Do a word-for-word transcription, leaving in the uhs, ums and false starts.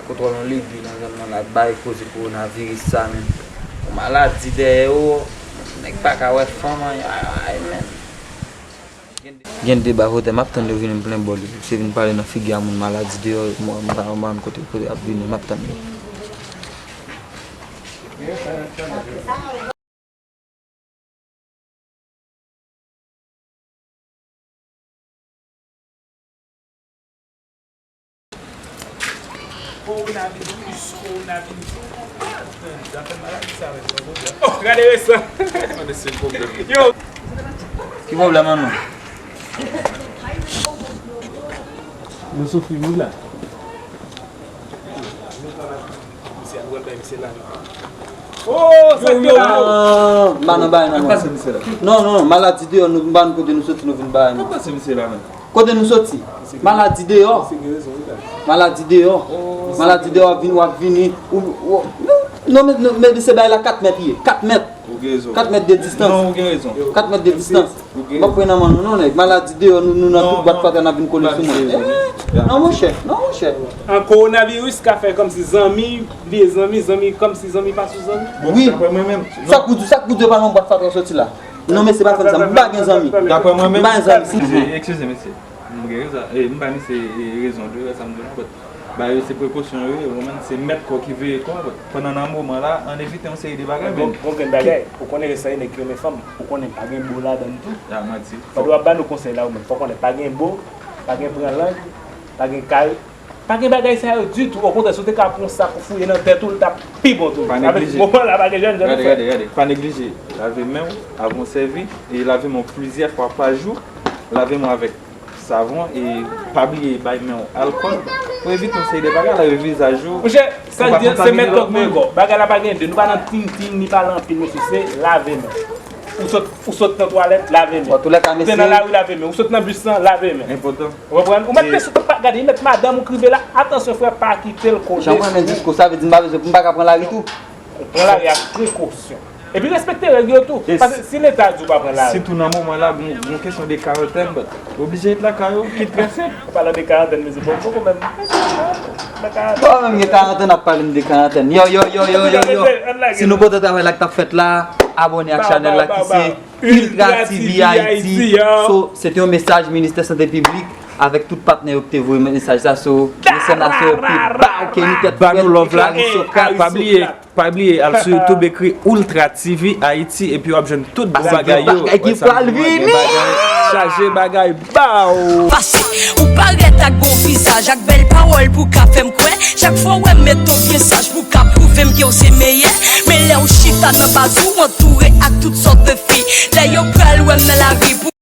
Kontwòl yon legi nan zòn nan la bay koze kowonaviris sa, men yon maladi dèyè yo, nèg pa ka wè fanm an, ay, ay, men. Gen de bavotè, m ap tann yo vini m plen bòl yo. Se vin pale nan figi a moun maladi deyò, m pa konn kote, kote y ap vini, m ap tann yo. Kowonaviris, kowonaviris. Zafè maladi sa menm, sa pwoblèm. Oh, gade resan. Mande se pwoblèm. Yo. Ki pwoblèm an nou? Nou soufri wi la. Misye al wè bay misye la. Oh, sa k te la. Non, m pa nan bagay nan mwen. Pase misye la. Non, non, maladi deyò, nou, m pa nan kote nou soti, nou vin bagay nou. Pase misye la, men. Kote nou soti? Maladi deyò. Misye gen rezon, wi, la. Maladi deyò. Oh, maladi deyò, ap vini, w ap vini. Ou, ou, non, non, men, non, men se bagay la kat mèt ye. Kat mèt. Ou gen rezon. Kat mèt de distans. Non, ou gen rezon. Kat mèt de distans. Ou gen rezon. M ap pran nan men nou, non, nèg. Maladi deyò, nou, nou nan tout bwat fatra, n ap vin kole sou mwen. Eh, non, monchè. Non, monchè. An kowonaviris ka fè kòmsi zanmi vye zanmi, zanmi kòmsi zanmi pa sou zanmi. Wi. Dapre mwen menm, sa k pou di, sa k pou di yo pa nan bwat fatra soti la? Non, mesye, pa fè m sa. M pa gen zanmi. Dapre mwen menm, m pa gen zanmi. Eskize, eskize, mesye. M gen rezon, e, m bay misye, e, rezon de sa m di la, but bagay yo se prekosyon yo ye, ou menm se mèt kò ki veye kò, but pandan nan moman la, ann evite yon seri de bagay, men. Bon, bon, gen bagay, ou konnen resan e nèg ki renmen fanm, ou konnen pa gen bo ladann tou. Ya, manti. Pandan w ap ba nou konsèy la, ou menm, fò w konnen pa gen bo, pa gen pran lang, pa gen kay, pa gen bagay sa yo ditou. Okontrè, si w te ka pran yon sak ou fouye nan tèt ou, l t ap pi bon tou. Pa neglije. Moman la, pa gen jèn, jèn frè. Gade, gade, gade. Pa neglije. Lave men w avan w sèvi. E lave men w plizyè fwa pa jou. Lave men w avèk savon e pa bliye bay men w alkòl. Pou evite yon seri de bagay, lave vizaj ou. Monchè, sa l di an, se mèt kò k mwen kò. Bagay la pa gen de. Nou pa nan ting ting, ni pale anpil, mesye. Se lave men. Ou sot, ou sot nan twalèt, lave men. Bon, tou lè ka, mesye. Ou te nan lari, lave men. Ou sot nan bis lan, lave men. Enpòtan. Ou konprann? Ou mèt pye sou pa gade, ou mèt madanm ou k rive la. Atansyon, frè, pa kite l kole. Jan mwen renmen diskou sa, vle di m pa bezwen, m pa ka pran lari tou. Pran lari ak prekosyon. Epi respekte règ yo tou. Paske si Leta di w pa pran lari. Sitou nan moman la, gon, gon kesyon de karantèn, but oblije ret lakay ou, ki trè senp. An palan de karantèn, mesye, bon, poko menm. Bon, menm gen karantèn, ap pale m de karantèn. Yo, yo, yo, yo, yo, yo. Si nou kontan travay la k t ap fèt la, abòne ak chanèl la ki se Ultra T V Haiti. So, se te yon mesaj Ministè Sante Piblik avèk tout patnè yo ki te voye mesaj sa. So, mesye n ap fè yo pi ba, ok, nou tèt frèt, nou sou kat. Pa bliye, pa bliye, al sou YouTube, ekri Ultra T V Haiti, epi w ap jwenn tout bon bagay yo. Gen bagay ki pral vini. Chaje bagay, baw! Pase, ou parèt ak bon vizaj, ak bèl pawòl pou ka fè m kwè. Chak fwa w wè m, mete w byen saj pou ka pwouve m ke w se meyè. Men lè w chita nan baz ou, antoure ak tout sòt de fi. Lè yo pral wè m nan lari pou